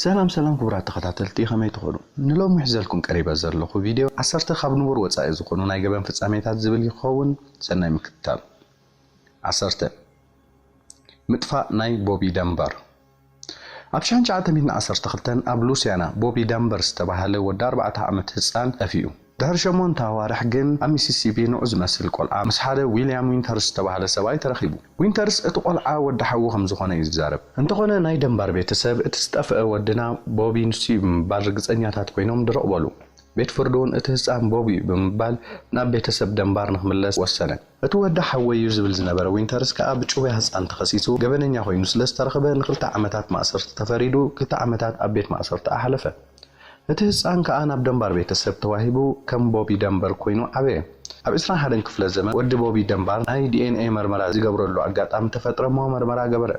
ሰላም ሰላም ክቡራት ተኸታተልቲ፣ ከመይ ትኾኑ? ንሎሚ ሒዘልኩም ቀሪበ ዘለኹ ቪድዮ ዓሰርተ ካብ ንቡር ወጻኢ ዝኾኑ ናይ ገበን ፍጻሜታት ዝብል ይኸውን። ሰናይ ምክትታል። ዓሰርተ፣ ምጥፋእ ናይ ቦቢ ደንበር። ኣብ ሽሕን ትሽዓተ ሚእትን ዓሰርተ ክልተን ኣብ ሉሲያና ቦቢ ደንበር ዝተባህለ ወዲ ኣርባዕተ ዓመት ህጻን ጠፊኡ። ድሕሪ ሸሞንተ ኣዋርሕ ግን ኣብ ሚሲሲፒ ንዑ ዝመስል ቆልዓ ምስ ሓደ ዊልያም ዊንተርስ ዝተባህለ ሰብኣይ ተረኺቡ። ዊንተርስ እቲ ቆልዓ ወዲ ሓዉ ከም ዝኾነ እዩ ዝዛረብ። እንተኾነ ናይ ደንባር ቤተሰብ እቲ ዝጠፍአ ወድና ቦቢ ንሱ እዩ ብምባል ርግጸኛታት ኮይኖም ድርቕ በሉ። ቤት ፍርዲ እውን እቲ ህጻን ቦቢ እዩ ብምባል ናብ ቤተሰብ ደንባር ንክምለስ ወሰነ። እቲ ወዲ ሓወይ እዩ ዝብል ዝነበረ ዊንተርስ ከኣ ብጭውያ ህጻን ተኸሲሱ ገበነኛ ኮይኑ ስለ ዝተረኽበ ንክልተ ዓመታት ማእሰርቲ ተፈሪዱ ክልተ ዓመታት ኣብ ቤት ማእሰርቲ ኣሕለፈ። እቲ ህጻን ከኣ ናብ ደንባር ቤተሰብ ተዋሂቡ ከም ቦቢ ደንበር ኮይኑ ዓበየ። ኣብ ዕስራን ሓደን ክፍለ ዘመን ወዲ ቦቢ ደንባር ናይ ዲኤንኤ መርመራ ዝገብረሉ ኣጋጣሚ ተፈጥረ እሞ መርመራ ገበረ።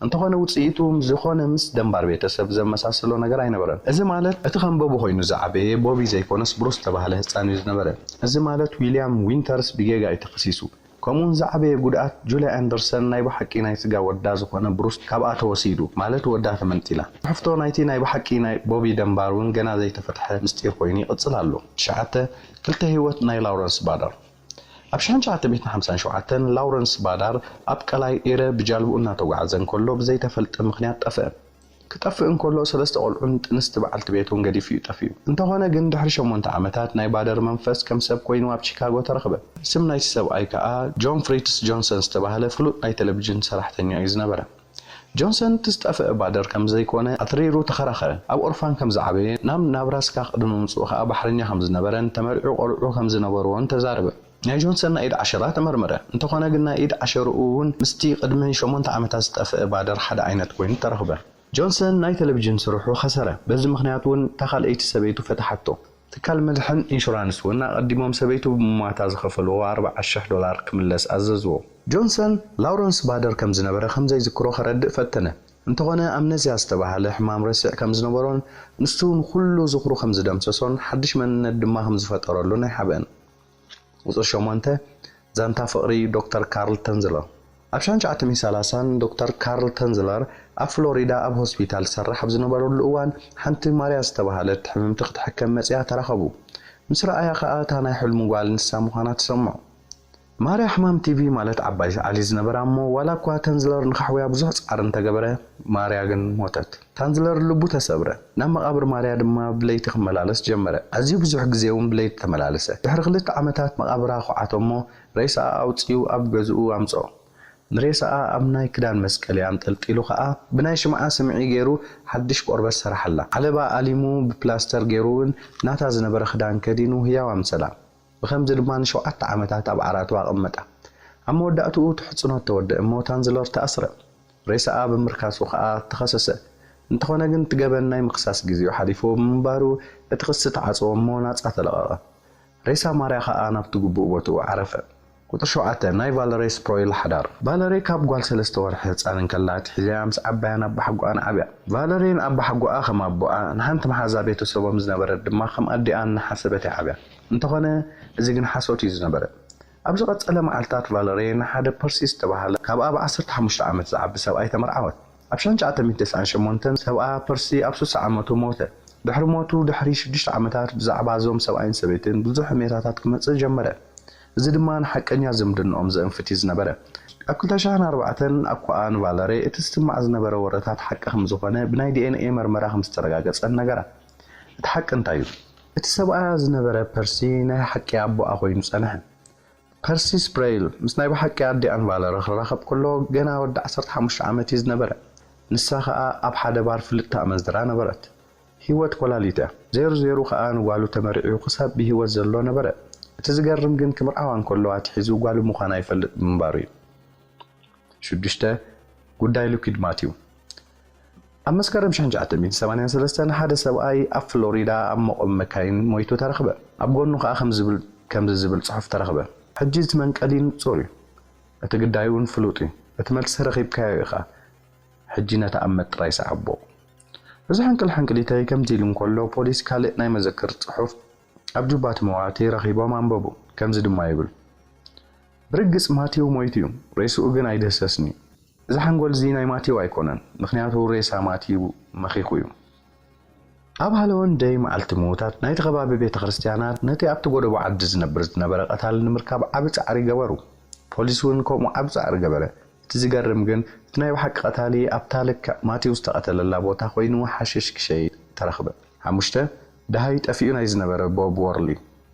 እንተኾነ ውጽኢቱ ዝኾነ ምስ ደንባር ቤተሰብ ዘመሳስሎ ነገር ኣይነበረን። እዚ ማለት እቲ ከም ቦቢ ኮይኑ ዝዓበየ ቦቢ ዘይኮነስ ብሩስ ዝተባህለ ህጻን እዩ ዝነበረ። እዚ ማለት ዊልያም ዊንተርስ ብጌጋ እዩ ተኸሲሱ። ከምኡውን ዝዓበየ ጉድኣት ጁልያ ኣንደርሰን ናይ ብሓቂ ናይ ስጋ ወዳ ዝኾነ ብሩስ ካብኣ ተወሲዱ፣ ማለት ወዳ ተመንጢላ። ትሕፍቶ ናይቲ ናይ ብሓቂ ናይ ቦቢ ደንባር እውን ገና ዘይተፈትሐ ምስጢር ኮይኑ ይቕጽል ኣሎ። ትሽዓተ፣ ክልተ ህይወት ናይ ላውረንስ ባዳር። ኣብ ሽሕን ትሽዓተ ሚእትን ሓምሳን ሸውዓተን ላውረንስ ባዳር ኣብ ቀላይ ኤረ ብጃልብኡ እናተጓዓዘ እንከሎ ብዘይተፈልጠ ምኽንያት ጠፍአ። ክጠፍእ እንከሎ ሰለስተ ቆልዑን ጥንስቲ በዓልቲ ቤቱን ገዲፉ እዩ ጠፊኡ። እንተኾነ ግን ድሕሪ ሸሞንተ ዓመታት ናይ ባደር መንፈስ ከም ሰብ ኮይኑ ኣብ ቺካጎ ተረኽበ። ስም ናይቲ ሰብኣይ ከኣ ጆን ፍሪትስ ጆንሰን ዝተባህለ ፍሉጥ ናይ ቴሌቪዥን ሰራሕተኛ እዩ ዝነበረ። ጆንሰን እቲ ዝጠፍአ ባደር ከም ዘይኮነ ኣትሪሩ ተኸራኸረ። ኣብ ኦርፋን ከም ዝዓበየ ናብ ናብራስካ ቅድሚ ምምጽኡ ከኣ ባሕረኛ ከም ዝነበረን ተመሪዑ ቆልዑ ከም ዝነበርዎን ተዛረበ። ናይ ጆንሰን ናይ ኢድ ዓሸራ ተመርመረ። እንተኾነ ግን ናይ ኢድ ዓሸርኡ እውን ምስቲ ቅድሚ ሸሞንተ ዓመታት ዝጠፍአ ባደር ሓደ ዓይነት ኮይኑ ተረኽበ። ጆንሰን ናይ ቴሌቪዥን ስርሑ ከሰረ። በዚ ምኽንያት እውን እታ ካልኣይቲ ሰበይቱ ፈትሓቶ። ትካል መድሕን ኢንሹራንስ እውን ኣቐዲሞም ሰበይቱ ብምሟታ ዝኸፈልዎ ኣርብዓ ሽሕ ዶላር ክምለስ ኣዘዝዎ። ጆንሰን ላውረንስ ባደር ከም ዝነበረ ከም ዘይዝክሮ ከረድእ ፈተነ። እንተኾነ ኣምነዝያ ዝተባህለ ሕማም ረሲዕ ከም ዝነበሮን ንሱ ንኹሉ ዝኽሩ ከም ዝደምሰሶን ሓድሽ መንነት ድማ ከም ዝፈጠረሉን ኣይሓብአን። ቁጽሪ ሸሞንተ፣ ዛንታ ፍቕሪ ዶክተር ካርል ተንዝለር። ኣብ ሽሕን ትሽዓተ ሚእትን ሰላሳን ዶክተር ካርል ተንዝለር ኣብ ፍሎሪዳ ኣብ ሆስፒታል ዝሰርሕ ኣብ ዝነበረሉ እዋን ሓንቲ ማርያ ዝተባህለት ሕምምቲ ክትሕከም መጺኣ ተራኸቡ። ምስ ረኣያ ከኣ እታ ናይ ሕልሙ ጓል ንሳ ምዃና ተሰምዖ። ማርያ ሕማም ቲቪ ማለት ዓባይ ሰዓሊ ዝነበራ እሞ ዋላ እኳ ተንዝለር ንኻሕውያ ብዙሕ ጻዕሪ እንተገበረ ማርያ ግን ሞተት። ታንዝለር ልቡ ተሰብረ። ናብ መቓብር ማርያ ድማ ብለይቲ ክመላለስ ጀመረ። ኣዝዩ ብዙሕ ግዜ እውን ብለይቲ ተመላለሰ። ድሕሪ ክልተ ዓመታት መቓብራ ኹዓቶ እሞ ሬሳኣ ኣውጺኡ ኣብ ገዝኡ ኣምጽኦ። ንሬሳኣ ኣብ ናይ ክዳን መስቀሊ ኣንጠልጢሉ ኸኣ ብናይ ሽምዓ ስምዒ ገይሩ ሓድሽ ቆርበት ሰረሓላ። ዓለባ ኣሊሙ ብፕላስተር ገይሩ እውን ናታ ዝነበረ ክዳን ከዲኑ ህያው ኣምሰላ። ብኸምዚ ድማ ንሸውዓተ ዓመታት ኣብ ዓራቱ ኣቐመጣ። ኣብ መወዳእትኡ እቲ ሕጽኖት ተወደአ እሞ ታንዝለር ተኣስረ። ሬሳኣ ብምርካሱ ኸኣ ተኸሰሰ። እንተኾነ ግን እቲ ገበን ናይ ምኽሳስ ግዜኡ ሓሊፉዎ ብምንባሩ እቲ ክሲ ተዓጸወ እሞ ናጻ ተለቐቐ። ሬሳ ማርያ ኸኣ ናብቲ ግቡእ ቦትኡ ዓረፈ። ቁጽሪ ሸውዓተ፣ ናይ ቫለሬ ስፕሮይል ሓዳር። ቫለሬ ካብ ጓል ሰለስተ ወርሒ ህጻን እንከላ ኣትሒዛ ምስ ዓባያን ኣባሓጎኣን ዓብያ። ቫለሬን ኣባሓጎኣ ከም ኣቦኣ፣ ንሓንቲ መሓዛ ቤተሰቦም ዝነበረት ድማ ከም ኣዲኣ እናሓሰበት እያ ዓብያ። እንተኾነ እዚ ግን ሓሶት እዩ ዝነበረ። ኣብ ዝቐጸለ መዓልታት ቫለሬ ንሓደ ፐርሲ ዝተባህለ ካብ ኣብ ዓሰርተ ሓሙሽተ ዓመት ዝዓቢ ሰብኣይ ተመርዓወት። ኣብ ሽሕን ትሽዓተ ሚእትን ተስዓን ሸሞንተን ሰብኣ ፐርሲ ኣብ ስሳ ዓመቱ ሞተ። ድሕሪ ሞቱ ድሕሪ ሽዱሽተ ዓመታት ብዛዕባ እዞም ሰብኣይን ሰበይትን ብዙሕ ሜታታት ክመጽእ ጀመረ። እዚ ድማ ንሓቀኛ ዝምድንኦም ዘእንፍት እዩ ዝነበረ። ኣብ ክልተ ሽሕን ኣርባዕተን ኣኳኣ ንቫለሬ እቲ ዝስማዕ ዝነበረ ወረታት ሓቂ ከም ዝኾነ ብናይ ዲኤንኤ መርመራ ከም ዝተረጋገጸን ነገራ። እቲ ሓቂ እንታይ እዩ? እቲ ሰብኣያ ዝነበረ ፐርሲ ናይ ሓቂ ኣቦኣ ኮይኑ ጸንሐ። ፐርሲ ስፕሬይል ምስ ናይ ብሓቂ ኣዲኣን ቫለሬ ክራኸብ ከሎ ገና ወዲ ዓሰርተ ሓሙሽተ ዓመት እዩ ዝነበረ። ንሳ ኸኣ ኣብ ሓደ ባር ፍልጥቲ ኣመንዝራ ነበረት። ህይወት ኮላሊት እያ። ዜሩ ዜሩ ኸኣ ንጓሉ ተመሪዑ ክሳብ ብህይወት ዘሎ ነበረ። እቲ ዝገርም ግን ክምርዓዋ እንከሎ ኣትሒዙ ጓሉ ምዃና ይፈልጥ ብምንባሩ እዩ። ሽዱሽተ፣ ጉዳይ ሉኪድ ማቲው። ኣብ መስከረም ሽሕን ትሽዓተ ሚእትን ሰማንያን ሰለስተን ሓደ ሰብኣይ ኣብ ፍሎሪዳ ኣብ መቖሚ መካይን ሞይቱ ተረኽበ። ኣብ ጎኑ ኸኣ ከም ዝብል፣ ከምዚ ዝብል ጽሑፍ ተረኽበ፣ "ሕጂ እቲ መንቀሊ ንጹር እዩ። እቲ ግዳይ እውን ፍሉጥ እዩ። እቲ መልሲ ረኺብካዮ ኢኻ። ሕጂ ነቲ ኣብ መጥራይ ሰዓቦ።" እዚ ሕንቅል ሕንቅሊተይ ከምዚ ኢሉ እንከሎ፣ ፖሊስ ካልእ ናይ መዘክር ጽሑፍ ኣብ ጁባ እቲ መዋቲ ረኺቦም ኣንበቡ። ከምዚ ድማ ይብል፣ "ብርግጽ ማቲው ሞይቱ እዩ። ሬስኡ ግን ኣይድህሰስን እዩ። እዚ ሓንጎል እዚ ናይ ማቲው ኣይኮነን፣ ምኽንያቱ ሬሳ ማቲው መኺኹ እዩ። ኣብ ሃለወን ደይ መዓልቲ ምዉታት ናይቲ ከባቢ ቤተ ክርስቲያናት ነቲ ኣብቲ ጎደቦ ዓዲ ዝነብር ዝነበረ ቀታሊ ንምርካብ ዓቢ ጻዕሪ ገበሩ። ፖሊስ እውን ከምኡ ዓቢ ጻዕሪ ገበረ። እቲ ዝገርም ግን እቲ ናይ ብሓቂ ቀታሊ ኣብታ ልክዕ ማቲው ዝተቐተለላ ቦታ ኮይኑ ሓሽሽ ክሸይጥ ተረኽበ። ሓሙሽተ፣ ደሃይ ጠፊኡ ናይ ዝነበረ ቦብ ዎርሊ።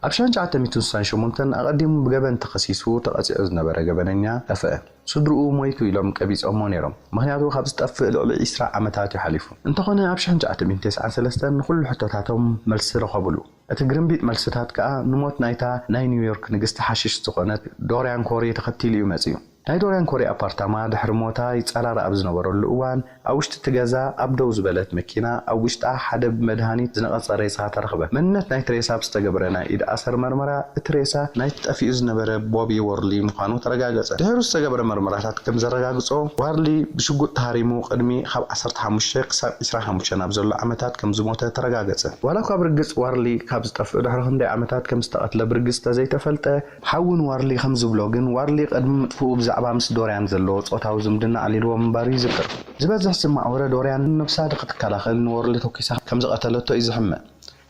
ኣብ ሽሕን ትሽዓተ ሚእትን ስሳን ሸሞንተን ኣቐዲሙ ብገበን ተኸሲሱ ተቐጺዑ ዝነበረ ገበነኛ ጠፍአ። ስድርኡ ሞይቱ ኢሎም ቀቢጾሞ ነይሮም። ምኽንያቱ ካብ ዝጠፍእ ልዕሊ ዒስራ ዓመታት እዩ ሓሊፉ። እንተኾነ ኣብ ሽሕን ትሽዓተ ሚእትን ተስዓን ሰለስተን ንኹሉ ሕቶታቶም መልሲ ረኸብሉ። እቲ ግርምቢጥ መልስታት ከኣ ንሞት ናይታ ናይ ኒውዮርክ ንግስቲ ሓሽሽ ዝኾነት ዶርያን ኮሪ ተኸቲሉ እዩ መጺኡ። ናይ ዶርያን ኮሪ ኣፓርታማ ድሕሪ ሞታ ይጸራረ ኣብ ዝነበረሉ እዋን፣ ኣብ ውሽጢ እቲ ገዛ ኣብ ደው ዝበለት መኪና ኣብ ውሽጣ ሓደ ብመድሃኒት ዝነቐጸ ሬሳ ተረኽበ። መንነት ናይቲ ሬሳ ብዝተገብረ ናይ ኢድ ኣሰር መርመራ፣ እቲ ሬሳ ናይቲ ጠፊኡ ዝነበረ ቦቢ ዎርሊ ምዃኑ ተረጋገጸ። ድሕሩ ዝተገብረ መርመራታት ከም ዘረጋግጾ፣ ዋርሊ ብሽጉጥ ተሃሪሙ ቅድሚ ካብ ዓሰርተ ሓሙሽተ ክሳብ ዒስራ ሓሙሽተ ኣብ ዘሎ ዓመታት ከም ዝሞተ ተረጋገጸ። ዋላ እኳ ብርግጽ ዋርሊ ካብ ዝጠፍእ ድሕሪ ክንደይ ዓመታት ከም ዝተቐትለ ብርግጽ ተዘይተፈልጠ፣ ሓውን ዋርሊ ከም ዝብሎ ግን፣ ዋርሊ ቅድሚ ምጥፍኡ ብዛዕባ ምስ ዶርያን ዘለዎ ጾታዊ ዝምድና ኣዕሊልዎ ምንባሩ ይዝክር። ዝበዝሕ ዝስማዕ ወረ ዶርያን ነብሳ ክትከላኸል ንወርሊ ተኲሳ ከም ዝቐተለቶ እዩ ዝሕመ።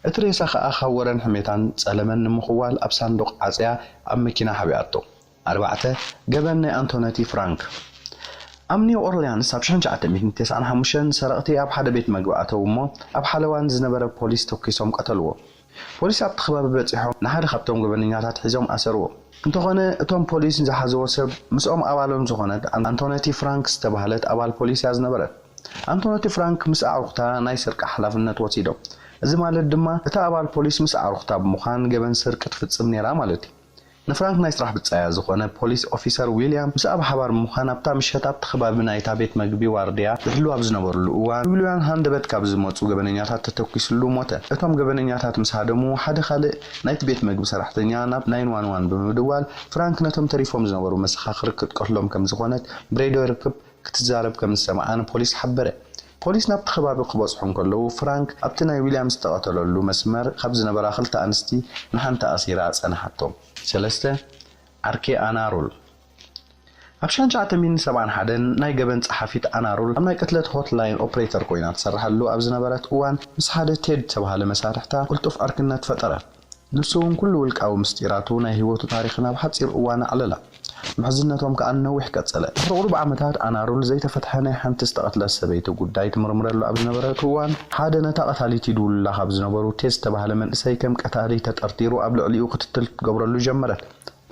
እቲ ሬሳ ከኣ ካብ ወረን ሕሜታን ጸለመን ንምኽዋል ኣብ ሳንዱቕ ዓጽያ ኣብ መኪና ሓቢኣቶ። ኣርባዕተ፣ ገበን ናይ ኣንቶነቲ ፍራንክ። ኣብ ኒው ኦርሊያንስ ኣብ ሽሕን ትሽዓተ ሚእትን ተስዓን ሓሙሽተን ሰረቕቲ ኣብ ሓደ ቤት መግቢ ኣተዉ እሞ፣ ኣብ ሓለዋን ዝነበረ ፖሊስ ተኲሶም ቀተልዎ። ፖሊስ ኣብቲ ከባቢ በጺሖም ንሓደ ካብቶም ገበነኛታት ሒዞም ኣሰርዎ። እንተኾነ፣ እቶም ፖሊስ ዝሓዝዎ ሰብ ምስኦም ኣባሎም ዝኾነት ኣንቶነቲ ፍራንክ ዝተባህለት ኣባል ፖሊስ እያ ዝነበረት። ኣንቶነቲ ፍራንክ ምስ ኣዕሩኽታ ናይ ስርቂ ሓላፍነት ወሲዶም። እዚ ማለት ድማ እታ ኣባል ፖሊስ ምስ ኣዕሩኽታ ብምዃን ገበን ስርቂ ትፍጽም ነይራ ማለት እዩ። ንፍራንክ ናይ ስራሕ ብጻያ ዝኾነ ፖሊስ ኦፊሰር ዊልያም ምስኣ ብሓባር ብምዃን ኣብታ ምሸት ኣብቲ ከባቢ ናይታ ቤት መግቢ ዋርድያ ይሕሉ ኣብ ዝነበርሉ እዋን፣ ዊልያም ሃንደበት ካብ ዝመጹ ገበነኛታት ተተኲስሉ ሞተ። እቶም ገበነኛታት ምስ ሃደሙ፣ ሓደ ካልእ ናይቲ ቤት መግቢ ሰራሕተኛ ናብ ናይን ዋን ዋን ብምድዋል፣ ፍራንክ ነቶም ተሪፎም ዝነበሩ መሰኻኽር ክትቀትሎም ከም ዝኾነት ብሬድዮ ርክብ ክትዛረብ ከም ዝሰምዓ ንፖሊስ ሓበረ። ፖሊስ ናብቲ ከባቢ ክበጽሑ እንከለዉ፣ ፍራንክ ኣብቲ ናይ ዊልያም ዝተቐተለሉ መስመር ካብ ዝነበራ ክልተ ኣንስቲ ንሓንቲ ኣሲራ ጸንሓቶም። ሰለስተ፣ ዓርኪ ኣና ሩል። ኣብ ሽሕን ትሽዓተ ሚእትን ሰብዓን ሓደን ናይ ገበን ጸሓፊት ኣና ሩል ኣብ ናይ ቅትለት ሆትላይን ኦፕሬተር ኮይና ትሰርሓሉ ኣብ ዝነበረት እዋን፣ ምስ ሓደ ቴድ ዝተባህለ መሳርሕታ ቅልጡፍ ዕርክነት ፈጠረት። ንሱ እውን ኩሉ ውልቃዊ ምስጢራቱ፣ ናይ ህይወቱ ታሪኽን ኣብ ሓጺር እዋን ኣዕለላ። ምሕዝነቶም ከኣ ነዊሕ ቀጸለ። ድሕሪ ቁሩብ ዓመታት ኣና ሩል ዘይተፈትሐ ናይ ሓንቲ ዝተቐትለት ሰበይቲ ጉዳይ ትምርምረሉ ኣብ ዝነበረቱ እዋን፣ ሓደ ነታ ቀታሊት ይድውሉላ ካብ ዝነበሩ ቴድ ዝተባህለ መንእሰይ ከም ቀታሊ ተጠርጢሩ ኣብ ልዕሊኡ ክትትል ክትገብረሉ ጀመረት።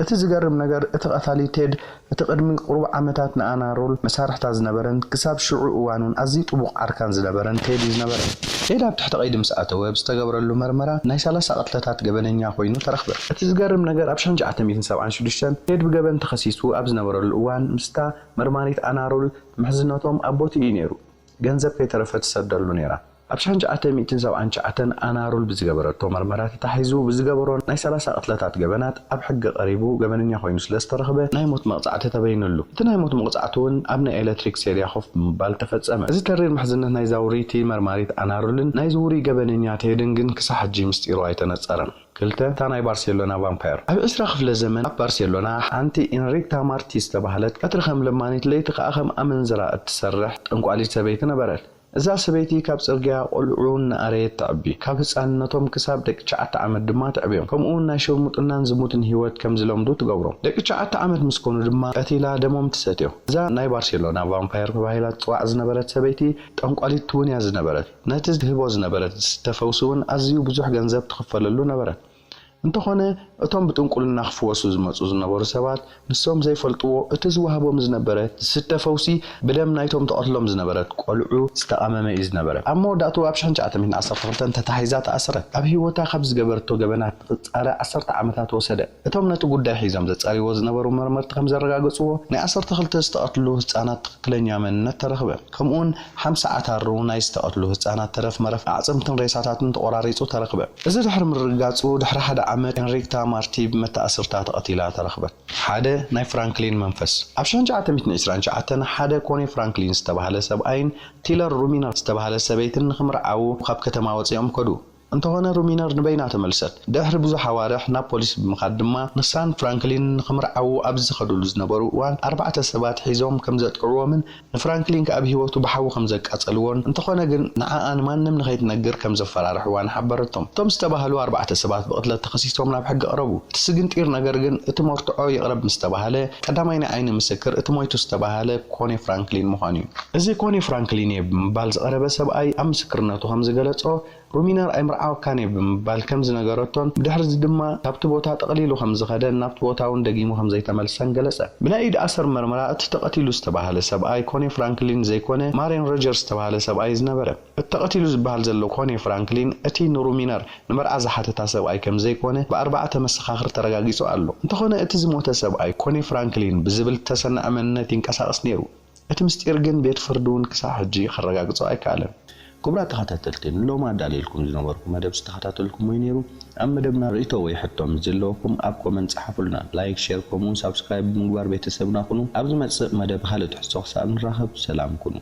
እቲ ዝገርም ነገር፣ እቲ ቀታሊ ቴድ፣ እቲ ቅድሚ ቁሩብ ዓመታት ንኣና ሩል መሳርሕታ ዝነበረን ክሳብ ሽዑ እዋን እውን ኣዝዩ ጥቡቕ ዓርካን ዝነበረን ቴድ እዩ ዝነበረ። ቴድ ኣብ ትሕቲ ቀይዲ ምስ ኣተወ፣ ብዝተገበረሉ መርመራ ናይ ሰላሳ ቅትለታት ገበነኛ ኮይኑ ተረኽበ። እቲ ዝገርም ነገር፣ ኣብ ሽሕን ትሽዓተ ሚእትን ሰብዓን ሽዱሽተን ቴድ ብገበን ተኸሲሱ ኣብ ዝነበረሉ እዋን፣ ምስታ መርማሪት ኣና ሩል ምሕዝነቶም ኣብ ቦትኡ እዩ ነይሩ። ገንዘብ ከይተረፈ ትሰደሉ ነይራ። ኣብ ሽሕን ትሽዓተ ሚእትን ሰብዓን ትሽዓተን ኣና ሩል ብዝገበረቶ መርመራ ተታሒዙ ብዝገበሮ ናይ ሰላሳ ቅትለታት ገበናት ኣብ ሕጊ ቀሪቡ ገበነኛ ኮይኑ ስለ ዝተረኽበ ናይ ሞት መቕጻዕቲ ተበይነሉ። እቲ ናይ ሞት መቕጻዕቲ እውን ኣብ ናይ ኤሌክትሪክ ሴርያ ኮፍ ብምባል ተፈጸመ። እዚ ተሪር ምሕዝነት ናይ ዛውሪቲ መርማሪት ኣና ሩልን ናይ ዝውሪ ገበነኛ ቴድን ግን ክሳብ ሕጂ ምስጢሩ ኣይተነጸረን። ክልተ፣ እታ ናይ ባርሴሎና ቫምፓየር። ኣብ ዕስራ ክፍለ ዘመን ኣብ ባርሴሎና ሓንቲ ኢንሪክታ ማርቲ ዝተባህለት ቀትሪ ከም ለማኒት ለይቲ ከኣ ከም ኣመንዝራ እትሰርሕ ጠንቋሊት ሰበይቲ ነበረት። እዛ ሰበይቲ ካብ ጽርግያ ቆልዑ እናኣረየት ተዕቢ። ካብ ህጻንነቶም ክሳብ ደቂ ትሽዓተ ዓመት ድማ ተዕብዮም። ከምኡውን ናይ ሽርሙጥናን ዝሙትን ህይወት ከም ዝለምዱ ትገብሮም። ደቂ ትሽዓተ ዓመት ምስ ኮኑ ድማ ቀቲላ ደሞም ትሰትዮ። እዛ ናይ ባርሴሎና ቫምፓየር ተባሂላ ትጽዋዕ ዝነበረት ሰበይቲ ጠንቋሊት እውን እያ ዝነበረት። ነቲ ዝህቦ ዝነበረት ዝስተ ፈውሲ እውን ኣዝዩ ብዙሕ ገንዘብ ትኽፈለሉ ነበረት። እንተኾነ፣ እቶም ብጥንቁልና ክፍወሱ ዝመጹ ዝነበሩ ሰባት፣ ንሶም ዘይፈልጥዎ፣ እቲ ዝወሃቦም ዝነበረ ዝስተ ፈውሲ ብደም ናይቶም ተቐትሎም ዝነበረት ቆልዑ ዝተቓመመ እዩ ዝነበረ። ኣብ መወዳእትኡ ኣብ ሽሕን ትሽዓተ ሚእትን ዓሰርተ ክልተን ተታሒዛ ተኣሰረት። ኣብ ህይወታ ካብ ዝገበረቶ ገበናት ንኽጻረ ዓሰርተ ዓመታት ወሰደ። እቶም ነቲ ጉዳይ ሒዞም ዘጻርይዎ ዝነበሩ መርመርቲ ከም ዘረጋገጽዎ፣ ናይ ዓሰርተ ክልተ ዝተቐትሉ ህጻናት ትኽክለኛ መንነት ተረኽበ። ከምኡውን ሓምሳ ዓታሩ ናይ ዝተቐትሉ ህጻናት ተረፍ መረፍ ኣዕጽምትን ሬሳታትን ተቖራሪጹ ተረኽበ። እዚ ድሕሪ ምርግጋጹ፣ ድሕሪ ሓደ ዓመት ኤንሪክታ ማርቲ ብመተኣስርታ ተቐቲላ ተረኽበት። ሓደ ናይ ፍራንክሊን መንፈስ። ኣብ ሽሕን ትሽዓተ ሚእትን ዕስራን ትሽዓተን ሓደ ኮኒ ፍራንክሊን ዝተባህለ ሰብኣይን ቲለር ሩሚነር ዝተባህለት ሰበይትን ንኽምርዓዉ ካብ ከተማ ወጺኦም ከዱ። እንተኾነ ሩሚነር ንበይና ተመልሰት። ድሕሪ ብዙሕ ኣዋርሕ ናብ ፖሊስ ብምኻድ ድማ ንሳን ፍራንክሊን ንኽምርዓዉ ኣብ ዝኸዱሉ ዝነበሩ እዋን ኣርባዕተ ሰባት ሒዞም ከም ዘጥቅዕዎምን ንፍራንክሊን ከኣ ብህይወቱ ብሓዊ ከም ዘቃጸልዎን እንተኾነ ግን ንዓኣ ንማንም ንኸይትነግር ከም ዘፈራርሕዋን ሓበረቶም። እቶም ዝተባህሉ ኣርባዕተ ሰባት ብቕትለት ተኸሲሶም ናብ ሕጊ ቀረቡ። እቲ ስግንጢር ነገር ግን እቲ መርትዖ ይቕረብ ምስ ተባህለ ቀዳማይ ናይ ዓይኒ ምስክር እቲ ሞይቱ ዝተባህለ ኮኔ ፍራንክሊን ምዃኑ እዩ። እዚ ኮኔ ፍራንክሊን እየ ብምባል ዝቐረበ ሰብኣይ ኣብ ምስክርነቱ ከም ዝገለጾ ሩሚነር ኣይምርዓወካን እየ ብምባል ከም ዝነገረቶን ብድሕርዚ ድማ ካብቲ ቦታ ጠቕሊሉ ከም ዝኸደን ናብቲ ቦታ እውን ደጊሙ ከም ዘይተመልሰን ገለጸ። ብናይ ኢድ ኣሰር መርመራ እቲ ተቐቲሉ ዝተባህለ ሰብኣይ ኮኔ ፍራንክሊን ዘይኮነ ማሬን ሮጀርስ ዝተባህለ ሰብኣይ ዝነበረ። እቲ ተቐቲሉ ዝበሃል ዘሎ ኮኔ ፍራንክሊን እቲ ንሩሚነር ንመርዓ ዝሓተታ ሰብኣይ ከም ዘይኮነ ብኣርባዕተ መሰኻኽር ተረጋጊጹ ኣሎ። እንተኾነ እቲ ዝሞተ ሰብኣይ ኮኔ ፍራንክሊን ብዝብል ዝተሰነዐ መንነት ይንቀሳቐስ ነይሩ። እቲ ምስጢር ግን ቤት ፍርዲ እውን ክሳዕ ሕጂ ከረጋግጾ ኣይከኣለን። ክቡራት ተኸታተልቲ፣ ንሎሚ ኣዳልየልኩም ዝነበርኩ መደብ ዝተኸታተልኩሞ እዩ ነይሩ። ኣብ መደብና ርእይቶ ወይ ሕቶ ምስ ዘለወኩም ኣብ ኮመንት ጸሓፉልና። ላይክ፣ ሼር ከምኡውን ሳብስክራይብ ብምግባር ቤተሰብና ኩኑ። ኣብ ዝመጽእ መደብ ካልእ ትሕዝቶ ክሳብ ንራኸብ ሰላም ኩኑ።